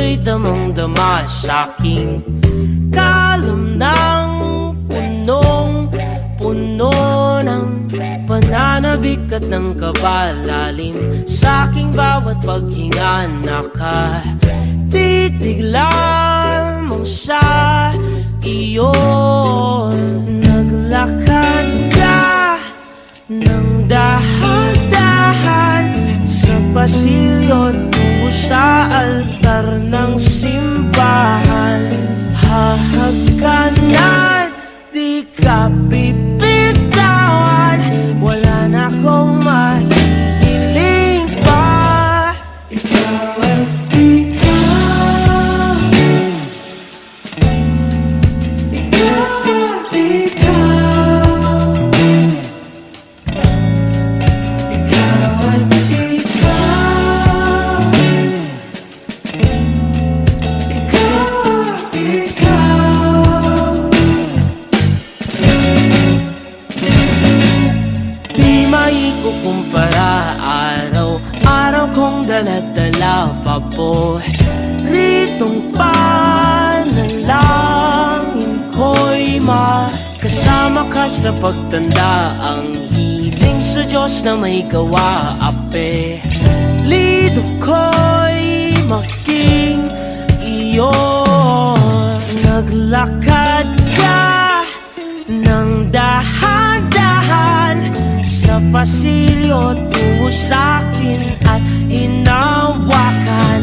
Muindo'y damang-dama sa'king kalam ng punong-puno ng pananabik at ng kabalalim sa aking bawat paghinga, nakatitig lamang sa iyo. Naglakad ka ng dahan-dahan sa pasilyo tungo sa altar ng simbahan. Hahagkanan, di ka bibitawan. Wala na akong mahihiling pa. Ikaw at ikaw. Ikaw at ikaw. Ikaw at ikaw. Ikaw at ikaw. Di maikukumpara, araw-araw kong daladala, paboritong panalangin ko'y makasama ka sa pagtanda. Ang hiling sa Diyos na may gawa, apelido ko'y maging iyo. Naglakad ka ng dahan-dahan sa pasilyo tungo sa'kin at hinawakan